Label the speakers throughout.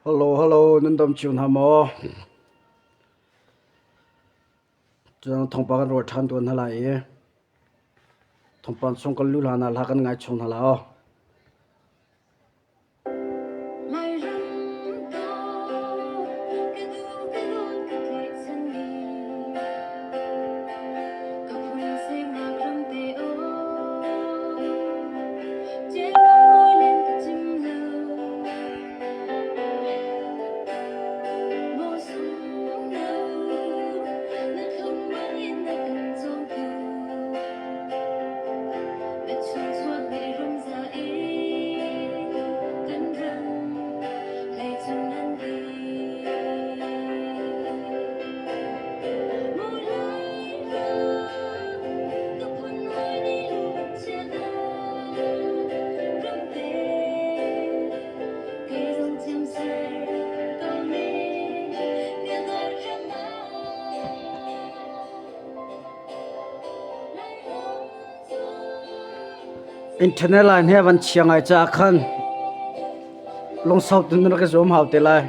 Speaker 1: Hello, hello, nan dam cio hna maw? Cun thawngpang kan ruat ṭhan tuan hna lai i thawngpang chung kan lu hlan ah hla kan ngai chung hna la aw. Internet line he van chia ngai caah khan lungsau tun rak i zuam hau te lai.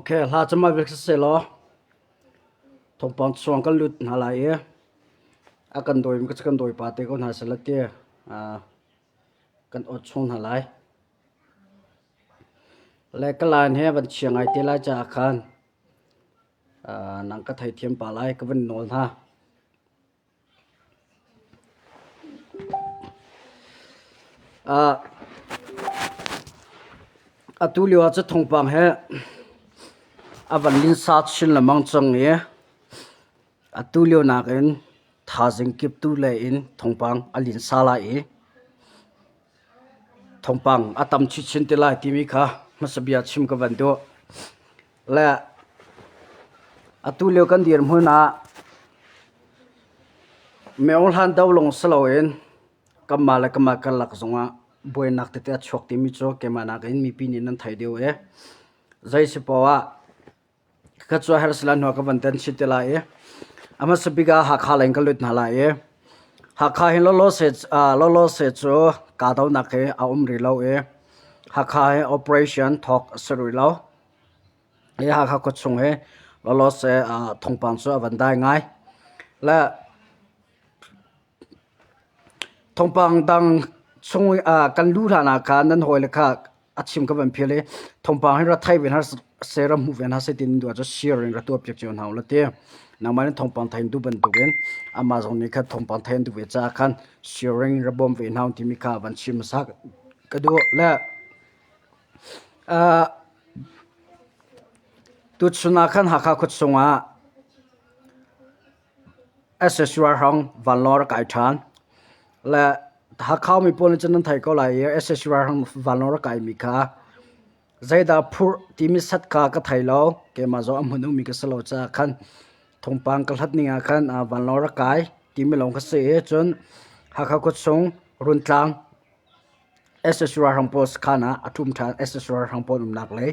Speaker 1: Okay, hla cu mah bik si law thawngpang chuang kan lut hna lai i a kan dawi kan dawi pa te ko hna seh la ti kan awt chung hna lai. Le ka line he van chia ngai te lai caah khan nang ka theithiam pa lai ka van nawl hna. Atu lio ah cu thawngpang he a van linsa chin lengmang cang i atu lio nakin thaizing kip tu lei in thawngpang a linsa lai i thawngpang a tam chinchin te lai timi kha hmasa bia chim ka van duh. Le atu lio kan dirhmun ah miohlan do lawng si loin kanmah le kanmah karlak zongah buainak tete a chuak timi cu keimah nakin mipi nih nan theih deuh i zei si poah ah ka cu a herh si lai hnu ah ka van ten chih te lai i a hmasa bik ah Hakha lei in ka lut hna lai i Hakha hi lawlawse cu kahdohnak hi a um rih lo i Hakha hi operation thawk a si rih lo. Hi Hakha khuachung hi lawlawse thawngpang cu a van dai ngai. Le thawngpang dang chung kan luh hlan ah khan nan hawile kha a chim ka van phial i thawngpang hi ra thei ve hna seh ra hmuh ve hna seh ti nan duh ahcun share in ra tuah piak cio hna u la ti. Nangmah nih thawngpang thei an duh bantukin amah zong nih khan thawngpang thei an duh ve caah khan sharing ra bawm ve hna u timi kha van chim hmasa ka duh. Le tuchun ah khan Hakha khuachung ah SSR hrawng vanlawng a rak kai ṭhan. Le Hakha mi pawl nih cun nan theih ko lai i SSR hrawng vanlawng rak kaimi kha zeidah phurh timi sat kha ka thei lo. Keimah zong a hmun ummi ka si lo caah khan thawngpang ka hlat ning ah khan vanlawng rak kai timi lawng ka si i cun Hakha khuachung Runtlang SSU ralhrang pawl sakhan ah a ṭum ṭhan. SSU ralhrang pawl umnak lei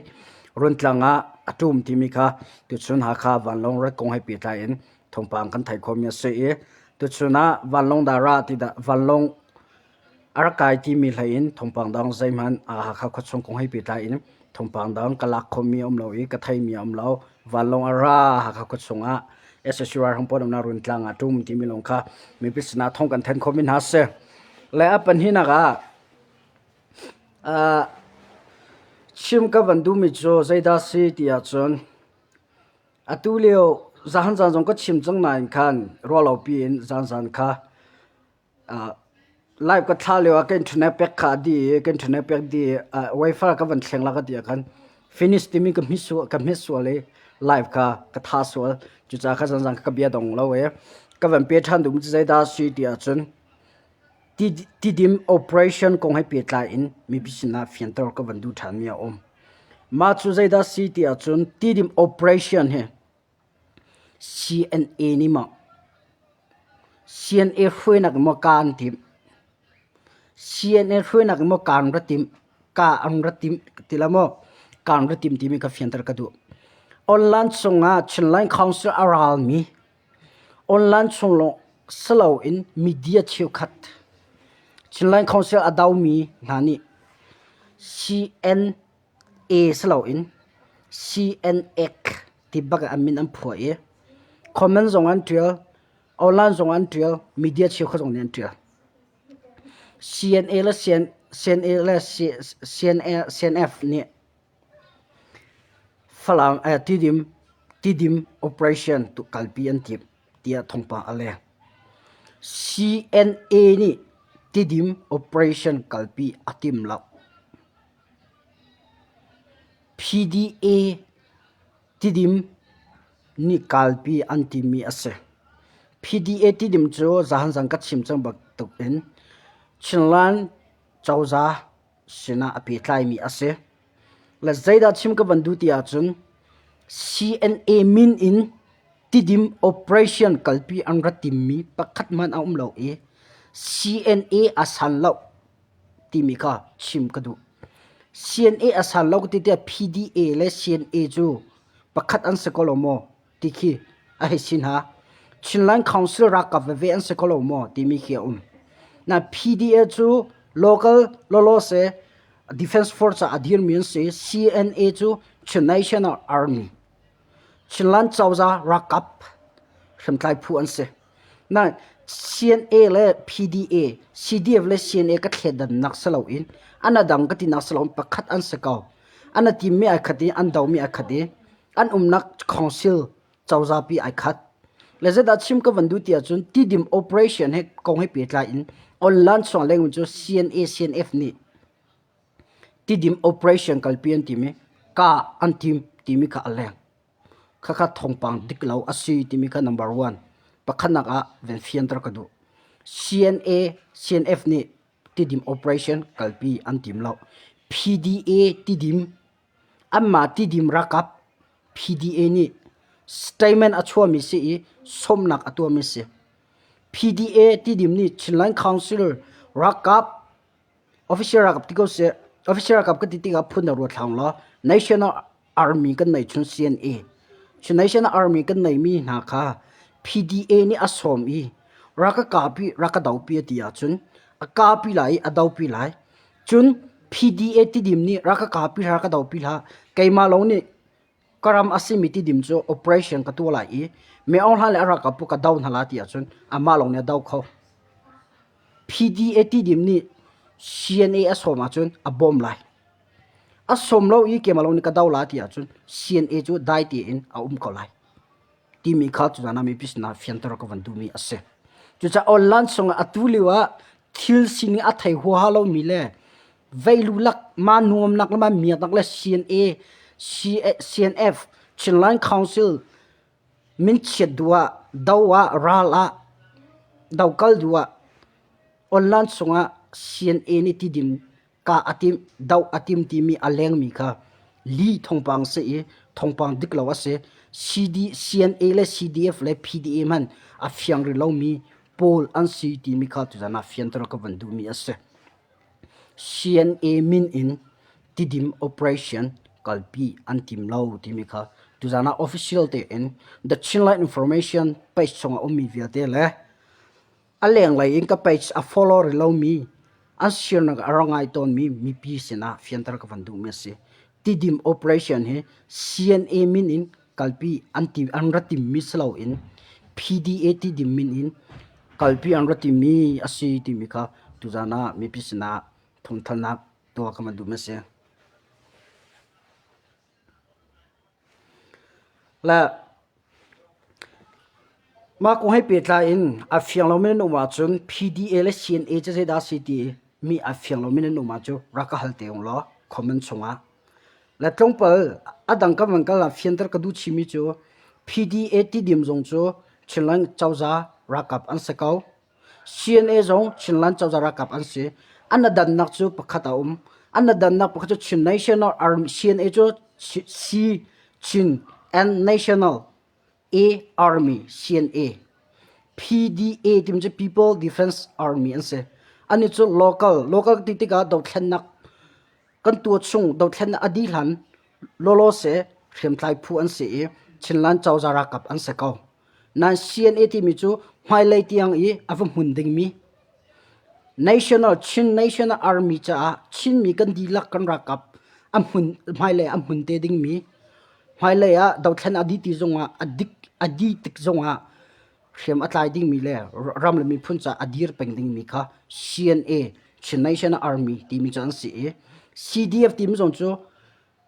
Speaker 1: Runtlang ah a ṭum timi kha tuchun Hakha vanlawng rat kong he pehtlai in thawngpang kan theih khawhmi a si i tuchun ah vanlawng dah ra ti dah vanlawng. A rak kai timi hlei in thawngpang dang zeihmanh Hakha khuachung kong he pehtlai in thawngpang dang ka lak khomi a um lo i ka theimi a um lo. Vanlawng a ra Hakha khuachung ah SSU ralhrang pawl umnak Runtlang ah ṭum timi lawng kha mipi sinah thawng kan thanh khomi hna a si. Le a pahnihnak ah chim ka van duhmi cu zeidah a si ti ahcun atu lio zahan zan zong ka chim cang nain khan ruahlopi in zanzan kha Live ka thlah lio ah ka internet pek kha a dih i ka internet pek dih i wifi ka van thleng la ka ti ah khan finish timi ka hmet sual i live kha ka tha sual. Cucaah kha zanzan kha ka bia dong lo i ka van pe ṭhan duhmi cu zeidah a si ti ahcun Tidim operation kong he pehtlai in mipi sinah fianter ka van duh ṭhanmi a um. Mah cu zeidah a si ti ahcun Tidim operation hi CNA nih maw CNA hruainak in maw kaa an timh? CNA hruainak in maw kaan ra timh? Kaa an ra timh ti lo maw? Kaan ra timh timi kha fianter ka duh. Online chungah Chinland Council a ralmi online chung lawng si loin media cheukhat Chinland Council a domi hna nih CN A si loin CNX ti bak in an min an phuah i comment zong an ṭial, online zong an ṭial, media cheukhat zong nih an ṭial. CNA le CNA le CNF nih Falam eh, Tidim Tidim operation tu kalpi an timh tiah thawngpang a leng. CNA nih Tidim operation kalpi a tim lo. PDA Tidim nih kalpi an timi a si. PDA Tidim cu zahan ka chim cang bantuk in Chinland cozah sinah a pehtlaimi a si. Le zeidah chim ka van duh ti ahcun CNA min in Tidim operation kalpi an rat timmi pakhat hmanh a um lo i CNA a san lo timi kha chim ka duh. CNA a san lo ka ti tiah PDA le CNA cu pakhat an si ko lo maw ti khi a hei si hna. Chinland Council ralkap veve an si ko lo maw timi khi a um. Na PDA cu local lawlawse Defense Force ah a dirmi an si. CNA cu Chin National Army. Chinland cozah ralkap hriamtlai phu an si. Na CNA le PDA, CDF le CNA ka thleidannak si loin an a dang ka tinak si loin pakhat an si ko. An a timmi ai khat i an domi ai khat i an umnak council cozah pi ai khat. Le zeidah chim ka van duh ti ahcun Tidim operation he kong he pehtlai in online chung lengmi cu CNA CNF nih Tidim operation kalpi an tim i kah an tim timi kha a leng. Khakha thawngpang dik lo a si timi kha number one. Pakhatnak ah van fianter ka duh. CNA, CNF nih Tidim operation kalpi an tim lo. PDA Tidim, anmah Tidim ralkap PDA nih statement a chuahmi si i sawmnak a tuahmi si. PDA Tidim nih Chinland Council ralkap Official ralkap ti ko seh. Official ralkap ka ti tikah phun na ruat hlang law National Army kan nei chun CNA. Cu National Army kan neimi hna kha PDA nih a sawm i rak ka kapi rak ka dopi a ti ahcun a kapi lai i a dopi lai. Cun PDA tidim nih rak ka kapi rak ka dopi hlah. Keimah lo nih ka ram a simi tidim cu operation ka tuah lai i Min Aung Hlaing le a ralkap ka do hna la ti ahcun amah lawng nih a do kho. PDA tidim nih CNA a sawm ahcun a bawm lai. A sawm lo i keimah lawng nih ka do la ti ahcun CNA cu dai tein a um ko lai. Timi kha tuzaan ah mipi sinah fianter ka van duhmi a si. Cucaah online chungah atu lio ah thil sining a thei huaha lomi le veilu lak ma nuamnak le ma miaknak le CNA, CNF, Chinland Council minchiat duh ah do ah ral ah dokal duh ah online chungah CNA nih tidim kah a timh doh a tim timi a lengmi kha li thawngpang si i thawngpang dik lo a si. CD, CNA le CDF le PDA hmanh a fiang rih lomi pawl an si timi kha tuzan ah fianter ka van duhmi a si. CNA min in Tidim operation kalpi an tim lo timi kha tuzan ah official tein The Chinland Information page chungah ummi vialte le a lenglei in ka page a follow rih lomi. An sirnak a ra ngai tawnmi mipi sinah fianter ka van duhmi a si. Tidim operation hi CNA min in kalpi an ti an ra timmi si loin PDA tidim min in kalpi an ra timi a si timi kha tuzan ah mipi sinah thawngthanhnak tuah ka van duhmi a si. Le mah kong he pehtlai in a fiang lomi nan um ahcun PDA le CNA cu zeidah a si ti mi a fiang lomi nan um ahcun rak ka hal te ung law comment chungah. Le tlawmpal a dang kan van kal ah fianter ka duh chihmi cu PDA tidim zong cu Chinland cozah ralkap an si ko. CNA zong Chinland cozah ralkap an si. An a dannak cu pakhat a um. An a dannak pakhat cu Chin National Army CNA cu C Chin and National A Army CNA PDA timi cu People Defense Army an si. Ani cu local local ti tikah dothlennak kan tuah chung dothlennak a dih hlan lawlaw se hriamtlai phu an si i Chinland cozah ralkap an si ko. Nain CNA timi cu hmailei tiang i a va hmun dingmi National Chin National Army caah Chinmi kan dihlak kan ralkap a hmun hmailei a hmun te dingmi hmailei ah dothlen a dih ti zongah a dik a dih tik zongah hriam a tlai dingmi le ram le miphun caah a dir peng dingmi kha CNA Chin National Army timi cu an si i CDF timi zong cu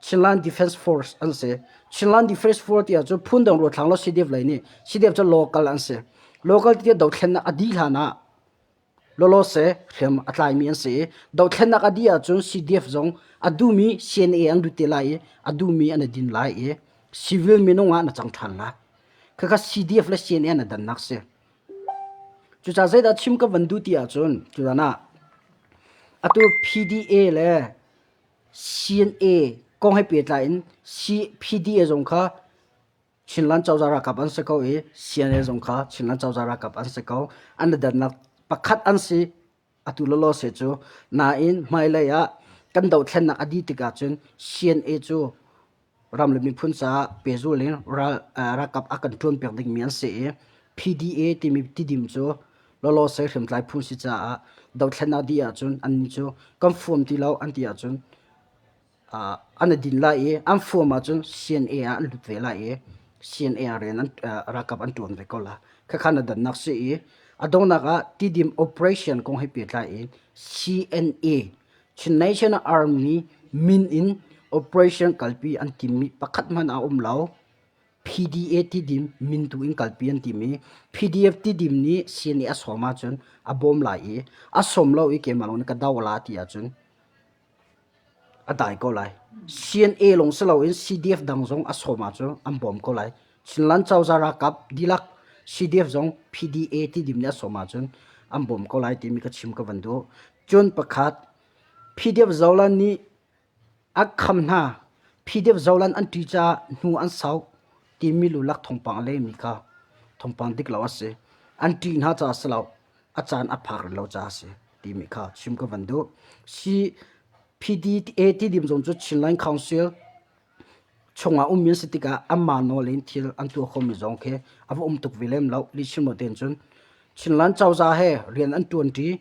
Speaker 1: Chinland Defense Force an si. Chinland Defense Force tiah cu phun dang ruathlang lo CDF lei nih CDF cu local an si. Local ti dothlennak a dih hlan ah lawlaw se hriam a tlaimi an si i dothlennak a dih ahcun CDF zong a duhmi CNA an lut te lai i a duhmi an i din lai i civil minung ah na cang ṭhan lai. Khakha CDF le CNA na dannak si. Cucaah zeidah chim ka van duh ti ahcun tutan ah atu PDA le CNA kong he pehtlai in PDA zong kha Chinland cozah ralkap an si ko i CNA zong kha Chinland cozah ralkap an si ko. An i dannak pakhat an si. Atu lawlaw se cu. Nain hmailei ah kan dohthlennak a dih tikah cun CNA cu ram le miphun caah pehzul in ral ralkap a kan ṭuanpiak dingmi an si i PDA timi tidim cu lawlaw se hriamtlai phu si caah dothlennak dih ahcun annih cu kan fuam ti lo an ti ahcun an i din lai i an fuam ahcun CNA ah an lut ve lai i CNA ah rian an ralkap an ṭuan ve ko la. Khakha na dannak si i a donghnak ah Tidim operation kong he pehtlai in CNA Chin National Army min in operation kalpi an timmi pakhat hmanh a um lo. PDA Tidim min tu in kalpi an tim i PDF Tidim nih CNA a sawm ahcun a bawm lai i a sawm lo i keimah lawng nih ka do la ti ahcun a dai ko lai. CNA lawng si loin CDF dang zong a sawm ahcun an bawm ko lai. Chinland cozah ralkap dihlak CDF zong PDA Tidim nih a sawm ahcun an bawm ko lai timi ka chim ka van duh. Cun pakhat PDF Zoland nih a kham hna. PDF Zoland an ṭi caah hnu an sau timi lulak thawngpang a lengmi kha thawngpang dik lo a si. An ṭih hna caah a si lo. A caan a phak rih lo caah a si timi kha chim ka van duh. CPDA Tidim zong cu Chinland Council chungah ummi an si tikah anmah nawl in thil an tuah khomi zong khi a va um tuk ve lem lo. Lihchim lo tein cun Chinland cozah he rian an ṭuanṭi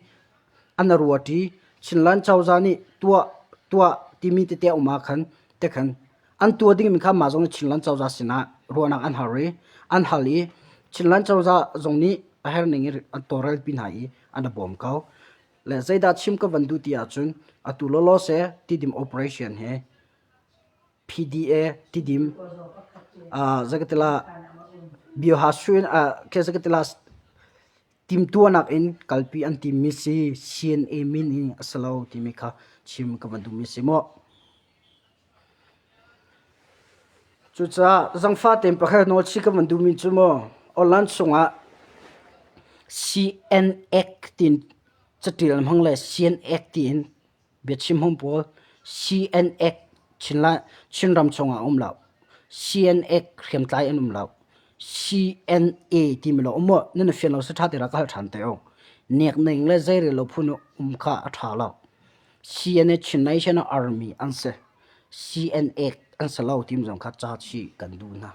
Speaker 1: an ruahṭi. Chinland cozah nih tuah tuah timi tete a um ahkhan tikhan an tuah dingmi kha mah zong nih Chinland cozah sinah ruahnak an har i an hal i Chinland cozah zong nih a herh ning in an tawlrelpi hna i an i bawm ko. Le zeidah chim ka van duh ti ahcun atu lawlaw seh Tidim operation he PDA Tidim uh, zakatila biohasuin uh, ke zakatila timtuahnak in kalpi an timmi si CNA min hi a si lo timi kha chim ka van duhmi si mu. Cucaah zangfah tein pakhat nawl chih ka van duhmi cu mu online chungah CNX tiin catial hmang le CNX tiin Biachim hung pawl CNX Chinram chungah a um lo. CNX hriamtlai an um lo. CNA timi lo um maw? Nan fian lo si ṭha te ra ka hal ṭhan te u. Nek ning le zeirel lo phun um kha a ṭha lo. CNA Chin National Army an si. CNA an si lo timi zong kha ca chih kan duh hna.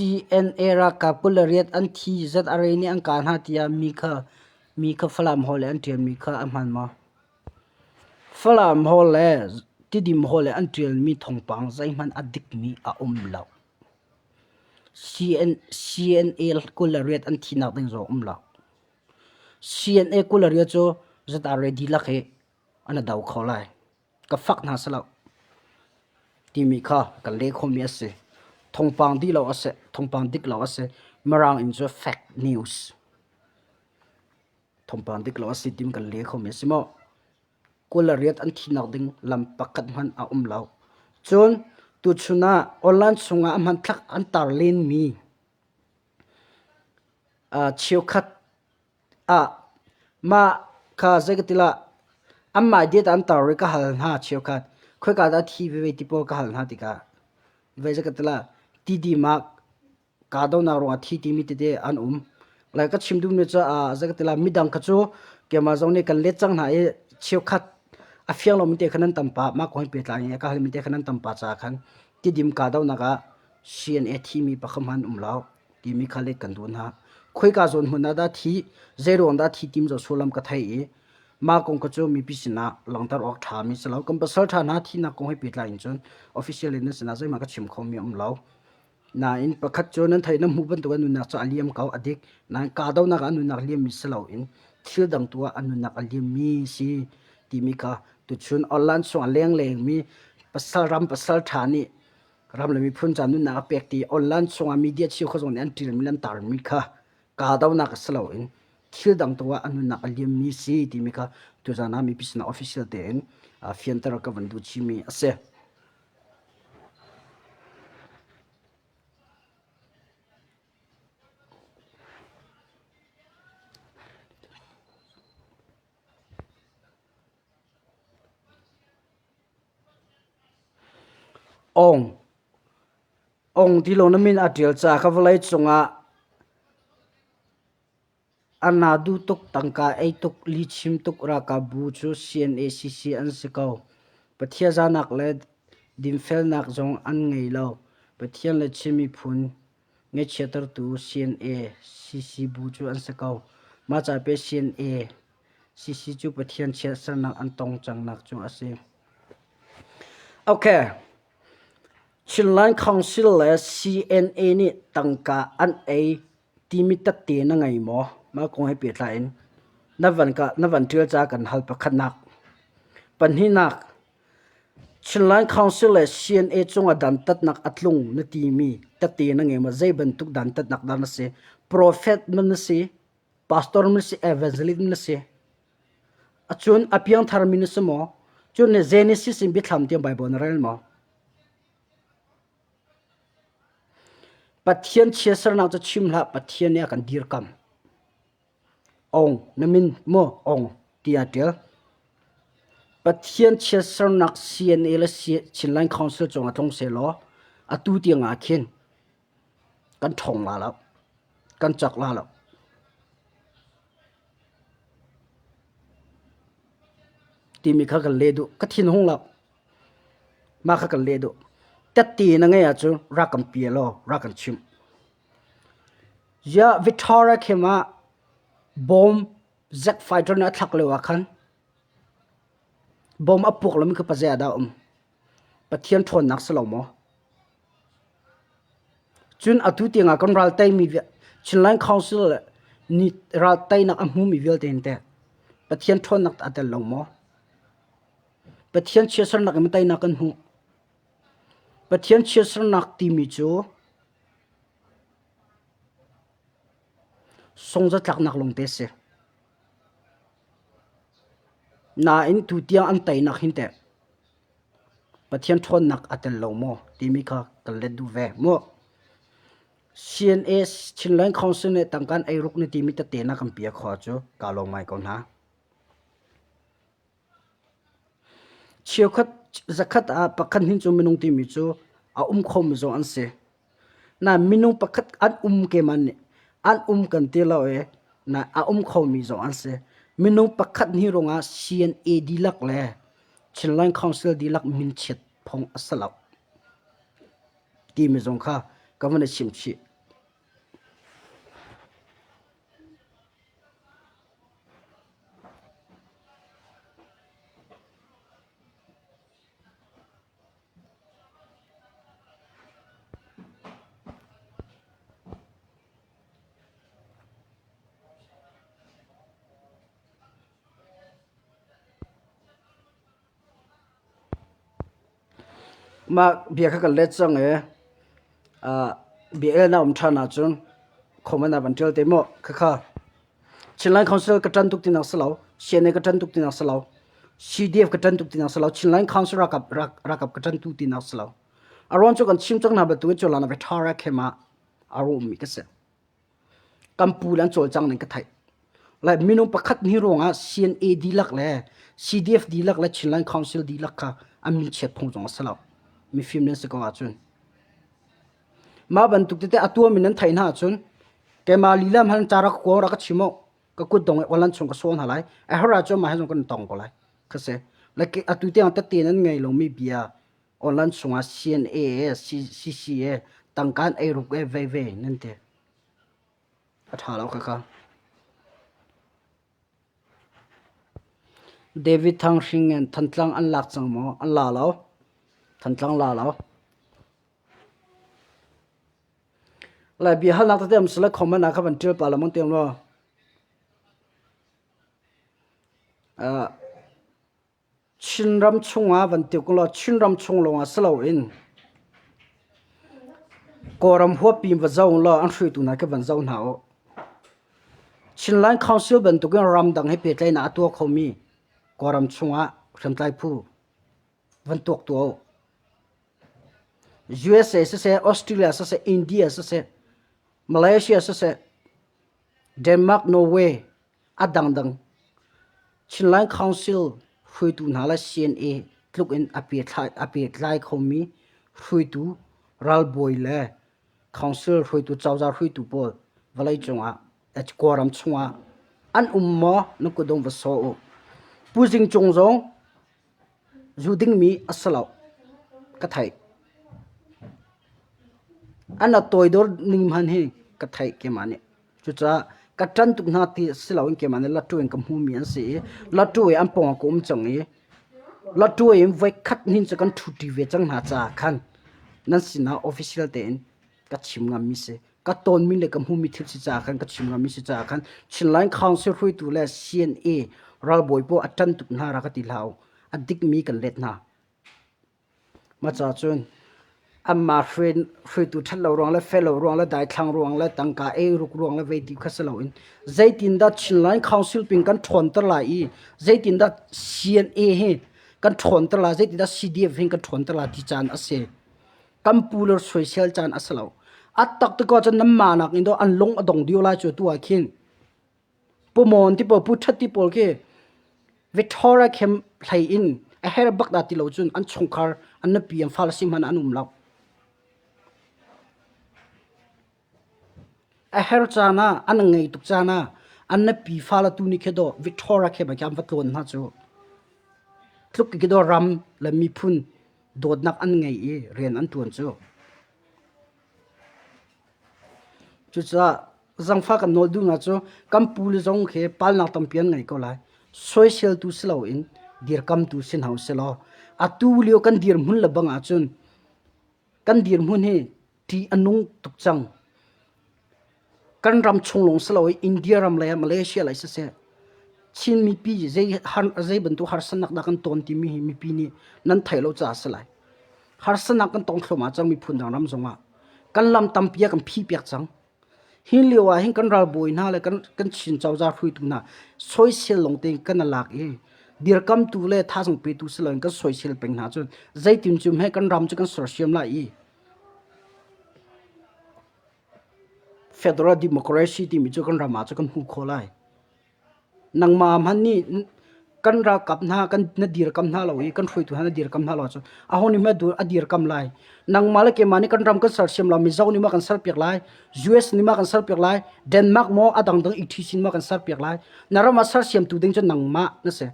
Speaker 1: CNA ralkap 28 an thi ZRA nih an kah hna tiah mi kha mi kha Falam Hall le an ṭialmi kha a hmaan maw? Falam Hall le Tidim Hall le an ṭialmi thawngpang zeihmanh a dikmi a um lo. CN, CNA 28 an thinak ding zong um lo. CNA 28 cu ZRA dihlak hi an i do kho lai. Ka fak hna silo timi kha kan leh khawhmi a si. Thawngpang dih lo a si, thawngpang dik lo a si. Mirang in cu fake news. Thawngpang dik lo a si timi kan leh khomi a si maw? 28 an thihnak ding lam pakhat hmanh a um lo. Cun tuchun ah online chungah a hmanthlak an tar lenmi cheukhat ah mah kha zei ka ti lah anmah date an tar i ka hal hna cheukhat khoika dah thi veve ti pawl ka hal hna tikah vei zei ka ti lah tidim ah kahdohnak ruangah thi timi tete an um. Lai ka chim duhmi cu zei ka ti lai midang kha cu keimah zong nih kan let cang hna i cheukhat a fiang lomi te kha nan tam pah mah kong he pehtlai in ka halmi te kha nan tam pah caah khan tidim kahdohnak ah CNA thimi pakhat hmanh um lo timi kha let kan duh hna. Khoika zawn hmun ah dah thi zei ruang dah thi tim zoh sullam ka thei i mah kong kha cu mipi sinah langhter awk ṭhami si lo. Kan pasal ṭha hna thihnak kong he pehtlai in cun official in nan sinah zeihmanh ka chim khomi a um lo. Nain pakhat cu nan theih nan hmuh bantuk in nunnak cu a liam ko a dik. Nain kahdohnak ah a nunnak liammi si loin thil dang tu ah a nunnak a liammi si timi kha tuchun online chung a lenglengmi pasal ram pasal ṭha nih ram le miphun ca nunnak a pek ti online chungah media cheukhat zong nih an ṭilmi le an tarmi kha kahdohnak si loin thil dang tu ah a nunnak a liammi si timi kha tuzan ah mipi sinah official tein fianter ka van duh chihmi a si. Ong Ong ti lo na min a ṭial caah ka vawlei cungah A na duh tuk, tangka ei tuk, lihchim tuk ralkapbu cu CNACC an si ko. Pathian zahnak le dinfelnak zong an ngei lo. Pathian le Chin miphun ngaihchiattertu CNA CC bu cu an si ko. Mah ca pe CNA CC cu Pathian chiatsernak an tong cangnak cu a si. Okay. Chinland Council le CNA nih tangka an ei timi tette na ngei maw? Mah kong he pehtlai in na van ka na van ṭial ca kan hal pakhatnak. Pahnihnak, Chinland Council le CNA cungah dantatnak a tlung na timi tette na ngei maw? Zei bantuk dantatnak dah na si? Prophet man na si? Pastor man na si? Evangelist man na si? Acun a piangthar mi na si maw? Cun Genesis in biathlam tiang Bible na rel maw? Pathian chiatsernak cu chim hlah, Pathian nih a kan dirkamh. Ong, na min maw Ong tiah a ṭial. Pathian chiatsernak CNA le Chinland Council cungah tlung sehlaw atu tiang ah khin kan ṭhawng la lo, kan cak la lo. Timi kha kan leh duh. Ka thin hung lo. Mah kha kan leh duh. Tette na ngeih ahcun rak kan pia law rak kan chimh. Ziah Victoria khem ah bom jet fighter nih a thlak lio ah khan bom a puak lomi kha pazei ah dah a um? Pathian ṭhawnnak si lo maw? Cun atu tiangah kan ral teimi Chinland Council nih ral teinak a hmumi vialte hin teh Pathian ṭhawnnak a tel lo maw? Pathian chiatsernak in teinak kan hmuh. Pathian chiatsernak timi cu sungzatlaknak lawngte a si. Nain tutiang an teinak hin teh Pathian ṭhawnnak a tel lo maw timi kha kan let duh ve mu. CNA Chinland Council nih tangka an eiruk na timi tete na kan pia kho cu kaa lawm ngai ko hna. Cheukhat zakhat ah pakhat hnin cu minung timi cu a um khomi zong an si. Na minung pakhat an um keimah nih an um kan ti lo i na a um khomi zong an si. Minung pakhat hnih ruangah CNA dihlak le Chinland Council dihlak minchiat phung a si lo timi zong kha ka van i chim chih. Mah bia kha kan let cang i bia elnak um ṭhan ahcun comment ah van ṭial te mu. Khakha Chinland Council ka ṭan tuk tinak si lo, CNA ka ṭan tuk tinak si lo, CDF ka ṭan tuk tinak si lo, Chinland Council ralkap ralkap ka ṭan tuk tinak si lo. A ruang cu kan chim cang hna bantukin cu lana ve ṭha ra khem ah a ummi ka si. Kan pu le an cawlcang ning ka theih. Lai minung pakhat hnih ruangah CNA dihlak le CDF dihlak le Chinland Council dihlak kha an min chiat phung zong a si lo. Mifim nan si ko ahcun. Mah bantuk tete a tuahmi nan theih hna ahcun keimah lila hmanh ca rak kuang rak ka chim u. Ka kut dong i online chung ka sawn hna lai. A herh ahcun mah he zong kan tong ko lai. Kha si. Like atu tiang tette nan ngei lomi bia online chungah CNA CCA tangka an ei ruk e vei ve nan ti. A ṭha lo khakha. David Thang Hring in Thantlang an lak cang maw? An la lo. Thantlang la lo. Lai bia halnak tete am sile comment ah kha van ṭial pa lamang tiang law. Uh, Chinram chungah van ti law Chinram chung lawngah si loin Kawlram huappi va zoh law an hruaitu hna khi van zoh hna u. Chinland Council bantukin ramdang he pehtlaihnak a tuah khomi Kawlram chungah hriamtlai phu van tuak tuah u. USA siseh, Australia siseh, India siseh, Malaysia siseh, Denmark, Norway, a dangdang Chinland Council hruaitu hna le CNA tluk in a pehtlai khomi hruaitu ralbawi le council hruaitu cozah hruaitu pawl vawleicung ah Kawlram chungah an um maw na kutdong va sawh u. Pu Zing Cung zong zu dingmi a si lo ka theih. An a toidor ning hmanh hi ka theih keimah nih. Cucaah ka ṭan tuk hna ti si loin keimah nih latu in ka hmumi an si i latu i an pawngah ka um cang i latu in voikhat hnin cu kan ṭhuṭi ve cang hna caah khan nan sinah official tein ka chim ngammi si. Ka tawnmi le ka hmumi thil si caah khan ka chim ngammi si caah khan Chinland Council hruaitu le CNA ralbawi pawl a ṭan tuk hna ra ka ti hlah u. A dikmi kan let hna. Mah caah cun anmah hruaitu ṭhat lo ruang le fel lo ruang le daithlang ruang le tangka eiruk ruang le vei ti kha si loin zeitindah Chinland Council ping kan ṭhawnter lai i zeitindah CNA hi kan ṭhawnter lai, zeitindah CDF hi kan ṭhawnter lai ti caan a si. Kan pu le soisel caan a si lo. A tak ti ko cun nanmah nakin dawh an lung a dong dio lai cu tu ah khin. Pu Mon ti pawl, Pu Ṭhat ti pawl khi Victoria camp hlei in a her bak dah ti lo cun an chungkhar, an nupi, an fale si hmanh an um lo. A her caan ah, an ngei tuk caan ah an nupi fale tu nih khi dawh Victoria camp ah khin an va tlawn hna cu. Tluk khi dawh ram le miphun dawtnak an ngei i rian an ṭuan cu. Cucaah zangfah kan nawl duhnak cu kan pule zong khi palnak tampi an ngei ko lai. Soiseltu si loin dirkamtu si hna usih law atu lio kan dirhmun le bang ahcun kan dirhmun hi ṭih a nung tuk cang. Kan ram chung lawng si loin India ram lei ah Malaysia lei siseh Chin mipi zei zei bantuk harsatnak dah kan tawn timi hi mipi nih nan theih lo caah a si lai. Harsatnak kan tong thluahmah cang miphun dang ram zongah. Kan lam tampi a kan phihpiak cang. Hi lio ah hin kan ralbawi hna le kan, kan Chin cozah hruaitu hna soisel lawng tein kan lak i dirkamtu le thazang petu si loin kan soisel peng hna cun zeitin cum he kan ram cu kan sersiam lai i federal democracy timi cu kan ram ah cu kan hmuh khawh lai. Nangmah hmanh nih kan ralkap hna kan na dirkam hna lo i kan hruaitu hna na dirkam hna lo ahcun aho nih hme a dirkam lai. Nangmah le keimah nih kan ram kan sersiam lo Mizo nih maw kan serpiak lai, US nih maw kan serpiak lai, Denmark maw a dangdang etc maw kan serpiak lai. Na ram ah sersiamtu ding cu nangmah na si.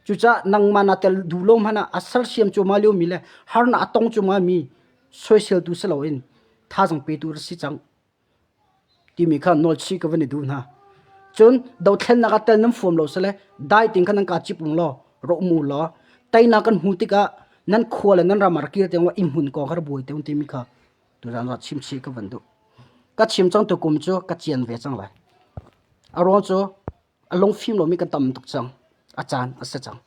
Speaker 1: Cucaah nangmah naa tel duh lo hmanh ah a sersiam cuahmah liomi le harnak a tong cuahmah mi soiseltu si loin thazaang petu na si cang. Timi kha nawlchih ka van i duh hna. Cun dothlennak ah tel nan fuam lo sile dai tein khan nan kaa cip ung law rawh um u law teinak kan hmu tikah nan khua le nan ram ah rak kir te inn hmun kong kha rak buai te ung timi kha tuzaan ah chimchih ka van duh. Ka chim cang tukum cu ka cian ve cang lai. A ruang cu a lungfim lomi kan tam tuk cang. A caan a si cang.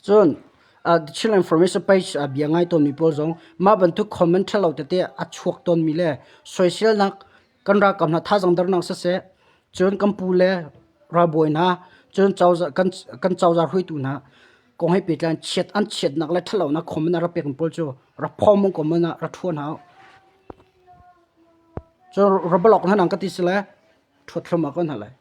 Speaker 1: Cun Chin Information page ah bia ngai tawnmi pawl zong mah bantuk comment ṭhalo tete a chuak tawnmi le soiselnak kan ralkap hna thazaang dernak siseh, cun kan pu le ralbawi hna, cun cozah kan kan cozah hruaitu hna kong he pehtlai in chiat an chiatnak le ṭhatlonak comment a rak pekmi pawl cu rak phawm u comment ah rak ṭhua hna u. Cun ra block hna nang ka ti si le ṭhuat thluahmah ko hna lai.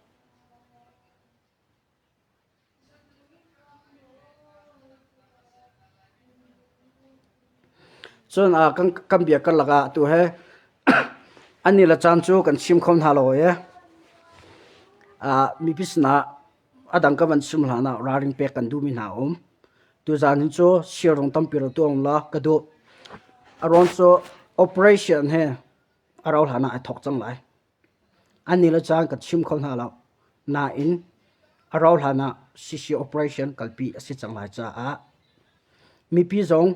Speaker 1: Cun kan bia karlak ah atu he an ni le caan cu kan chim kho hna lo i mipi sinah a dang ka van chim hlan ah ralring pek kan duhmi hna a um. Tuzaan hin cu siarung tampi rak tuah law ka duh. A ruang cu operation hi a rauh hlan ah ai thawk cang lai. An ni le caan kan chim kho hna lo. Nain a rauhhlan ah CC operation kalpi a si cang lai caah mipi zong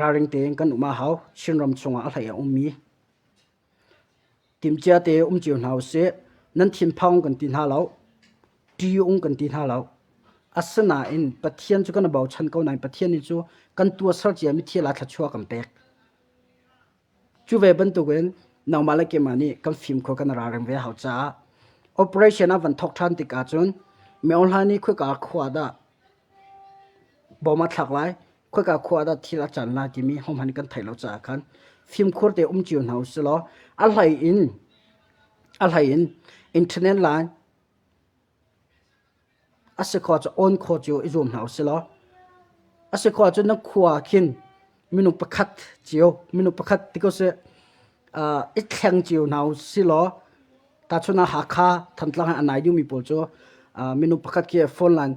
Speaker 1: ralring tein kan um a hau. Chinram chungah a hlei a ummi timhcia te um cio hna usih. Nan thinphang kan ti hna lo. Ṭih kan ti hna lo. Asinain Pathian cu kan i bochan ko nain Pathian nih cu kan tuahser ciami thil ah thluachuah kan pek. Cu ve bantukin nangmah le keimah nih kan fimkhur kan ralring ve hau caah operation a van thawk ṭhan tik ahcun miohla nih khoika khua dah bom a thlak lai, khoika khua dah thil a can lai timi hohmanh kan theih lo caah khan fimkhur te um cio hna usih law a hlei in a hlei in internet line A si khawh cu awn khawh cu i zuam hna usih law a si khawh ahcun na khua ah khin minung pakhat cio minung pakhat ti ko seh uh, i thleng cio hna usih law tahchun ah Hakha Thantlang he a nai deuhmi pawl cu uh, minung pakhat khi phone line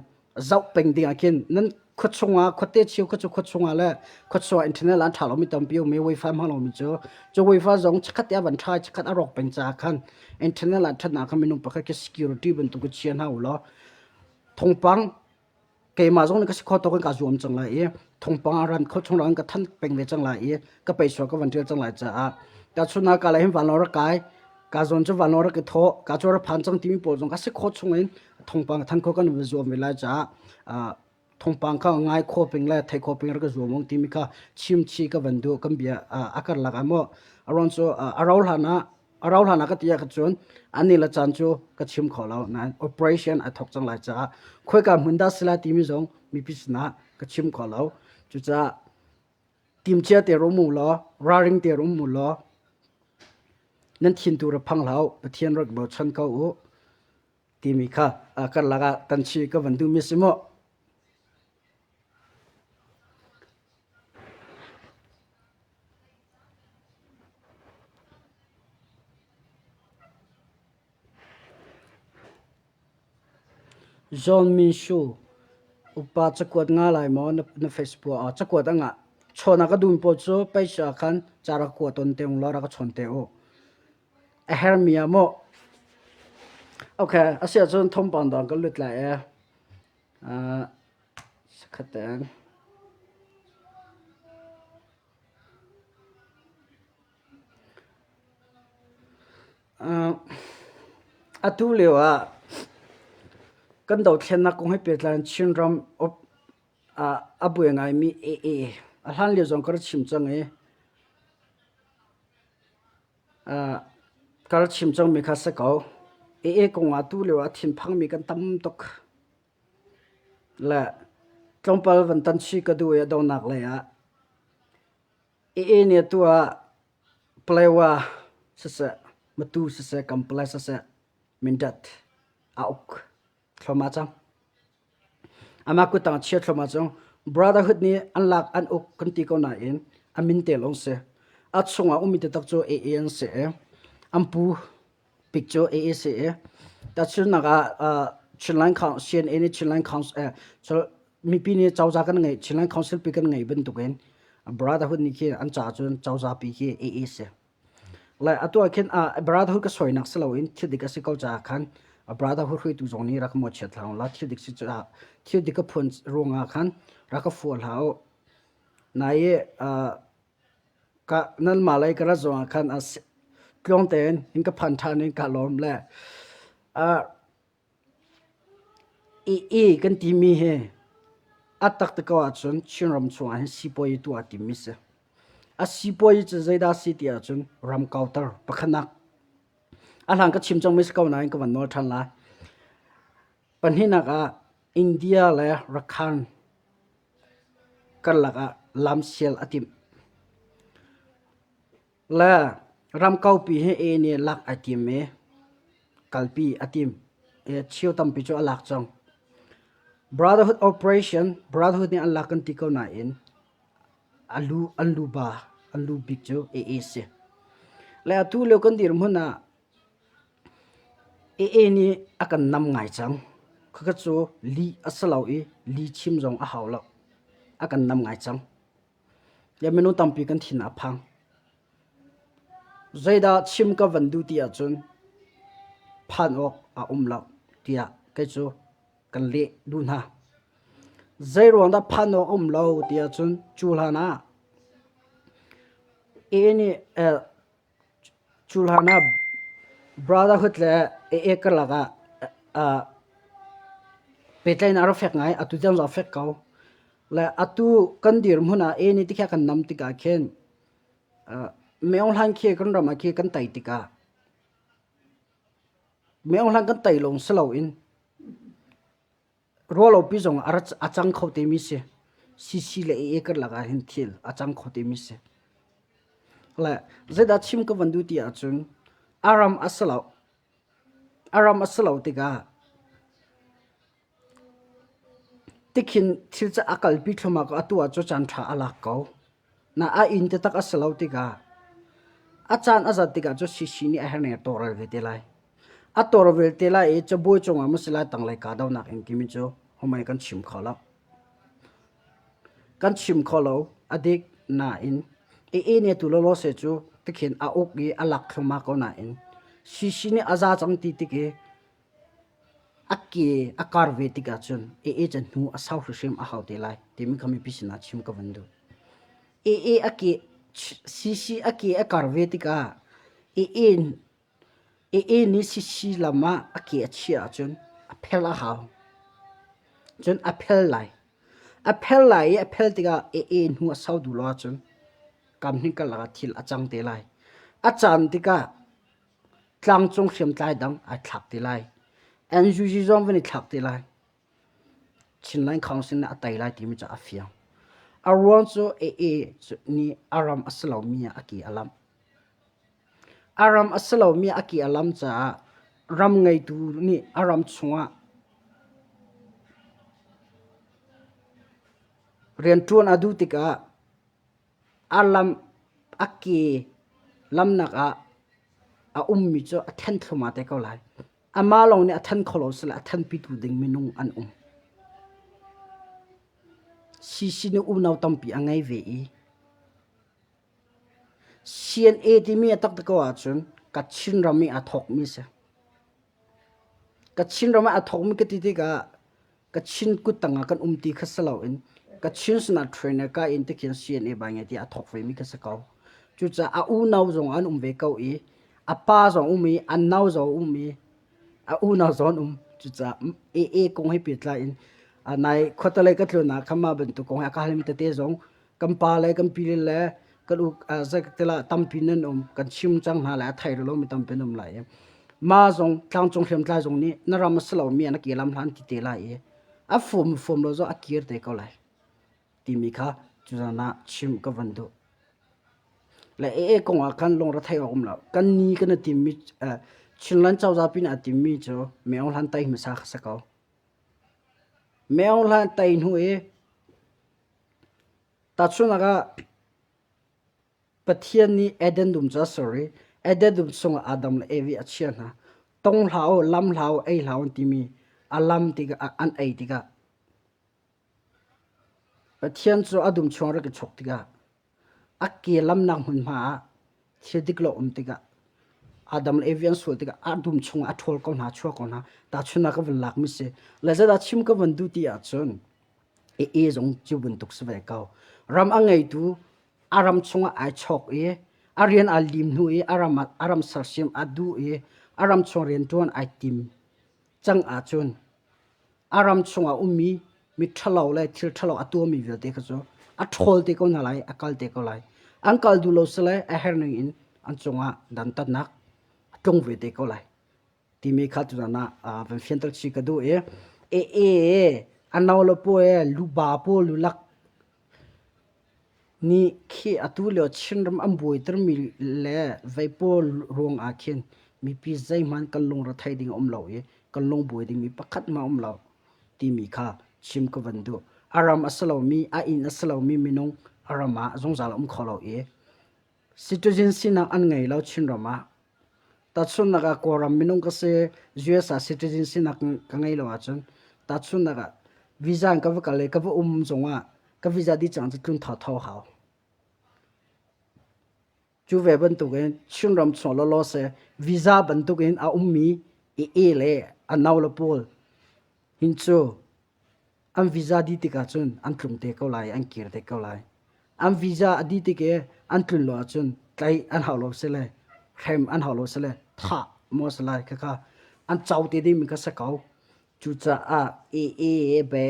Speaker 1: zoh peng ding ah khin nan khua chungah khuate cheu kha cu khua chungah le khua chungah internet an ṭha lomi tampi um i wifi hmang lomi cu cu wifi zong chikkhat te a van ṭha i chikkhat a rawk peng caah khan internet an ṭhatnak kha minung pakhat khi security bantuk in chia hna u law thawngpang keimah zong nih ka si kho tawk in kaa zuam cang lai i thawngpang a ran kho chung ran ka than peng ve cang lai i ka peisual ka van ṭial cang lai caah tahchun ah ka lei hin vanlawng rak kai ka zawn cu vanlawng rak i thawh ka cu rak phan cang timi pawl zong ka si khawh chung in thawngpang than kho kan zuam ve lai caah thawngpang kha ngai kho peng le thei kho peng rak ka zuam ong timi kha chim chi ka van duh kan bia a karlak ah maw a ruang cu a rau hlan ah a rau hlan ah ka ti ah cun ani le caan cu ka chim kho lo nain operation a thawk cang lai caah khoika hmun dah si lai timi zong mipi sinah ka chim kho lo cucaah timcia te rum u law ralring te rum u law nan thin tu ra phang hlah u Pathian rak bochan ko u timi kha karlak ah tan chi ka van duhmi si mu. John Min Shu upa cakuat nga lai maw na Facebook ah cakuat a ngah. Chawn a ka duhmi pawl cu page ah khan ca rak kua tawn te ung law rak ka chawn te u. A hermi ah maw? Okay, a si ahcun thawngpang dang kan lut lai ee. Uh, sakhat tein. Uh, atu lio ah kan dothlennak kong he pehtlai in Chinram ah a buai ngaimi AA a hlan lio zong ka rak chim cang i Ka rak chim cangmi kha si ko. AA kong ah tulio ah thinphangmi kan tam tuk. Le tlawmpal van tan chih ka duh i a donghnak lei ah AA nih atu ah Palewa siseh, Matu siseh, Kampala siseh, Mindat a uk thluahmah cang. Amah kuttang a chia thluahmah cang. Brotherhood nih an lak an uk kan ti ko nain a min te lawng si. A chungah ummi taktak cu AA an si i an pu bik cu AA si i tahchunhnak ah Chinland CNA nih Chinland Council mipi nih cozah kan ngeih Chinland Council pi kan ngei bantukin Brotherhood nih khi an ca cun cozah pi khi AA si. Le atu ah khin brotherhood ka sawinak si loin thil dik a si ko caah khan brotherhood hruaitu zong nih rak ka mawhchiat hlah u la thil dik si caah thil dik ka phuan ruangah khan rak ka fuah hlah u. Nai i ka nanmah lei ka rat zongah khan tluang tein in ka phan ṭhan in ka lawm le i kan timi hi. A tak te ko ahcun Chinram chungah hin sipuazi tuah a timmi si. A sipuazi cu zeidah a si ti ahcun ram kauter pakhatnak. A hlan ka chim cangmi si ko nain ka van nawl ṭhan lai. Pahnihnak ah India le Rakhine karlak ah lamsial a timh. Le ram kaupi hi A nih lak ai tim i kalpi a tim i cheu tampi cu a lak cang. Brotherhood Operation, Brotherhood nih an lak kan ti ko nain a lu an lu ba an lu bik cu AA si. Le atu lio kan dirhmun ah AA nih a kan nam ngai cang. Khakha cu lih a si lo i lih chim zong a hau lo. A kan nam ngai cang. Le minung tampi kan thin a phang. Zeidah chim ka van duh ti ahcun phan awk a um lo tiah kei cu kan leh duh hna. Zeiruang dah phan awk a um lo ti ahcun cu hlan ah AA nih Cu hlan ah Brotherhood le AA karlak ah pehtlaihnak a rak fek ngai. Atu tiang zong a fek ko. Le atu kan dirhmun ah AA nih tikhiah kan nam tikah khin Maung Hlaing khi kan ram ah khi kan tei tikah Maung Hlaing kan tei lawng si loin Ruahlopi zong a cang kho temi si. CC le AA karlak ah hin thil a cang kho temi si. Le zeidah chim ka van duh ti ahcun a ram a si lo. A ram a si lo tikah tikhin thil cu a kalpi thluahmah ko atu ah cu caan ṭha a lak ko. Na a inn taktak a si lo tikah a caan a zat tikah cu CC nih a herning a tawlrel ve te lai. A tawlrel te lai i cabuai cungah maw si lai tanglei kahdohnak in timi cu homai kan chim kho lo. Kan chim kho lo a dik nain AA nih atu lawlaw se cu tikhin a uk i a lak thluahmah ko nain CC nih a za cang ti tik i A ke a kar ve tikah cun AA cu hnu a sau hrimhrim a hau te lai timi kha mipi sinah chim ka van duh. AA a ke CC a ke a kar ve tikah AA AA nih CC lam ah a ke a chiah ahcun a phel a hau. Cun a phel lai. A phel lai i a phel tikah AA hnu a sau duh lo ahcun kam hnih karlak ah thil a cang te lai. A caan tikah Tlangcung hriamtlai dang ai thlak ti lai. NUG zong van i thlak ti lai. Chinland Council nih a tei lai timi cu a fiang. A ruang cu AA nih a ram a si lomi ah a ki a lamh. A ram a si lomi ah a ki a lam caah ram ngeitu nih a ram chungah rianṭuan a duh tikah A lam a ke lamnak ah a ummi cu a then thluahmah te ko lai. Amah lawng nih a then kho lo sile a thenpitu ding minung an um. CC nih unau tampi a ngei ve i CNA timi a taktak ko ahcun Kachin ram i aa thawkmi a si. Kachin ram ah aa thawkmi ka ti tikah Kachin kuttang ah kan um ti kha si loin Kachin sinah trainer ka in tikhin CNA bai ngai ti a thawk vemi kha si ko. Cucaah a unau zong an um ve ko i a pa zong um i a nau zong um i a unau zong an um. Cucaah AA kong he pehtlai in nai khuatalei ka tlun ah khan mah bantuk kong he a ka halmi tete zong kan pa le kan pi le kan u zeitila tampi nan um kan chim cang hna lai a thei lo mi tampi an um lai i ma zong tlangcung hriamtlai zong nih na ram a si lomi an ke lam hlan ti te lai i a fum fum lo zong a kir te ko lai timi kha cuzan ah chim ka van duh le ee kong ah khan lungre thei awk um lo kan ni kan i timmi Chinland cozah pin a timmi cu Meong hlan tai hmasa kha si ko Meong hlan tai hnu i Tahchunhnak ah, Pathian nih Eden dum cu a ser i Eden dum chungah Adam le Evi a chiah hna. Tong hlah u, lam hlah u, ei hlah u an timi a lam tikah an ei tikah Pathian cu a dum chung rak i chok tikah a ke lamnak hmunhma ah thil dik lo um tikah Adam le Evi an sual tikah a dum chungah a ṭhawl ko hna, a chuah ko hna. Tahchunhnak ka vun lakmi si. Le zeidah chim ka vun duh ti ahcun AA zong cu bantuk si ve ko. Ram a ngeitu a ram chungah ai chawk i a rian aa lim hnu i a ram a ram sersiam a duh i a ram chung rianṭuan ai tim cang ahcun a ram chungah ummi Mi ṭhalo le thil ṭhalo a tuahmi vialte kha cu a ṭhawl te ko hna lai, a kal te ko lai. An kal duh lo si le a herh ning in an cungah dantatnak a tlung ve te ko lai. Timi kha tuzan ah van fianter chih ka duh i e e a no le paw e luba paw lulak Nih khi atu lio Chinram an buaitermi le vei pawl ruang ah khin mipi zeihmanh kan lungre thei ding a um lo i kan lungbuai dingmi pakhat hmanh a um lo timi kha chim ka van duh. A ram a si lomi, a inn a si lomi minung a ram ah zungzal a um kho lo i citizen sinak an ngei lo Chinram ah. Tahchunhnak ah Kawlram minung ka si, US ah citizen sinak ka ngei lo ahcun tahchunhnak ah visa in ka va kal i ka va um zongah ka visa dih cang cu tlun thotho hau. Cu ve bantukin Chinram chung lawlaw se visa bantukin a ummi AA le a no le pawl hin cu An visa dih tikah cun an tlung te ko lai, an kir te ko lai. An visa a dih tik i an tlun lo ahcun tlaih an hau lo si le hrem an hau lo si le thah maw si lai khakha an co te dingmi kha si ko. Cucaah AA be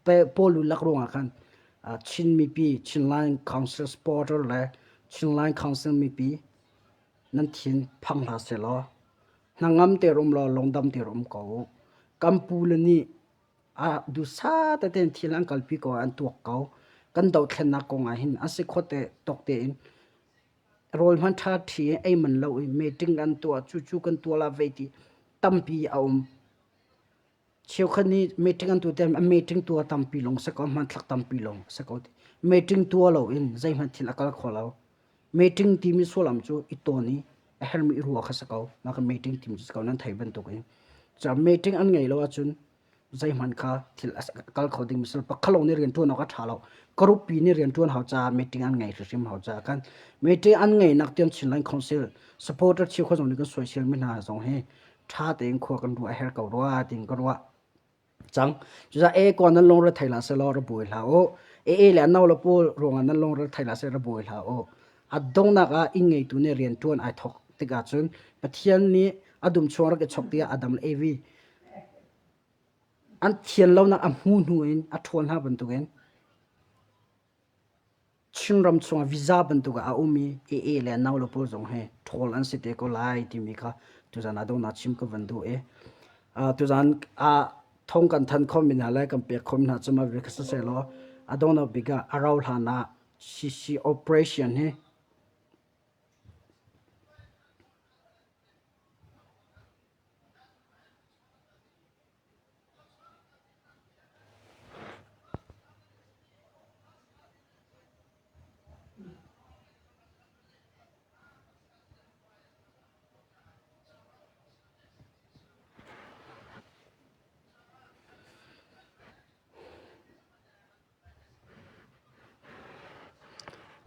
Speaker 1: pe pawl lak ruangah khan Chin mipi Chinland Council supporter le Chinland Council mipi nan thin phang hlah sehlaw hnangam te um law lungdam te um ko u. Kan pu le nih a duhsah tein thil an kalpi ko an tuak ko. Kan dohthlennak kong ah hin a si khawh te tawk tein rawl hmanh ṭha ṭhi ei man lo i meeting an tuah cucu kan tuah la vei ti tampi a um. Cheukhat nih meeting an tuah tiah meeting tuah tampi lawng si ko, hmanthlak tampi lawng si ko. Meeting tuah loin zeihmanh thil a kal kho lo. Meeting timi sullam cu i tawn i a herhmi i ruah kha si ko. Mah kha meeting timi cu si ko nan theih bantuk in. Cucaah meeting an ngei lo ahcun zeihmanh kha thil a kal kho dingmi si lo. Pakhat lawng nih rian ṭuan awk a ṭha lo. Group pi nih rian ṭuan hau caah meeting an ngei hrimhrim hau caah khan meeting an ngeihnak tiang Chinland Council supporter cheukhat zong nih kan soiselmi hna zong hi ṭha tein khua kan ruah a herh ko rua tiin ka ruah cang. Cucaah e kaw nan lungre thei hlah seh law ra buai hlah u. E e le a no le pawl ruangah nan lungre thei hlah seh ra buai hlah u. A donghnak ah inn ngeitu nih rian ṭuan ai thawk tikah cun Pathian nih a dum chung rak i chok tiah Adam le Evi an thian lonak a hmu hnu in a ṭhawl hna bantukin Chinram chungah visa bantuk ah a um i AA le no le pawl zong hi ṭhawl an si te ko lai timi kha tuzan ah donghnak chim ka van duh i tuzan ah thong kan than khomi hna le kan pek khomi hna cu mah vial kha siseh law a donghnak bik ah a rau hlan ah CC operation hi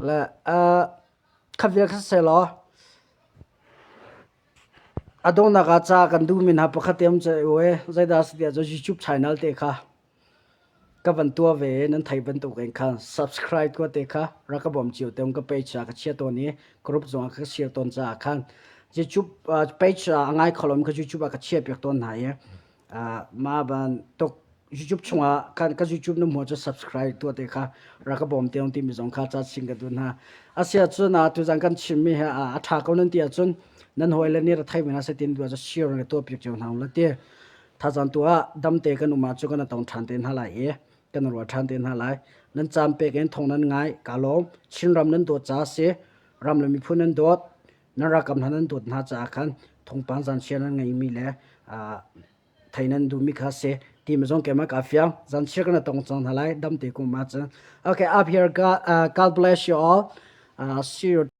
Speaker 1: Le kha vial kha seh law A donghnak ah ca kan duhmi hna pakhat te um cu e zeidah a si tiah cun YouTube channel te kha ka van tuah ve i nan theih bantuk in khan subscribe tuah te kha rak ka bawm cio te um ka page ah ka chia tawn i group zongah ka share tawn caah khan YouTube page ah a ngai kho lomi kha YouTube ah ka chiah piak tawn hna i mah bantuk YouTube chungah kan ka YouTube na hmuh cu subscribe tuah te kha rak ka bawm te timi zong kha ca chim ka duh hna. Asiahcun tuzan kan chimmi he a ṭha ko nan ti ahcun nan hawile nih ra thei ve hna seh tin duh ahcun share le tuah piak cio hna u la ti. Thazang tu ah damte kan um ahcun kan tong ṭhan te hna lai i kan rual ṭhan te hna lai. Nan caan pek in thong nan ngai ka lawm. Chinram nan dawt ca si. Ram le miphun nan dawt. Nan ralkap hna nan dawt hna caah khan thongpang zanchia nan ngeimi le thei nan duhmi kha si ti zong keimah ka fiang zanchia kan tong cang hna lai dam te kum ahcun okay up here God, uh, God bless you all uh, see you.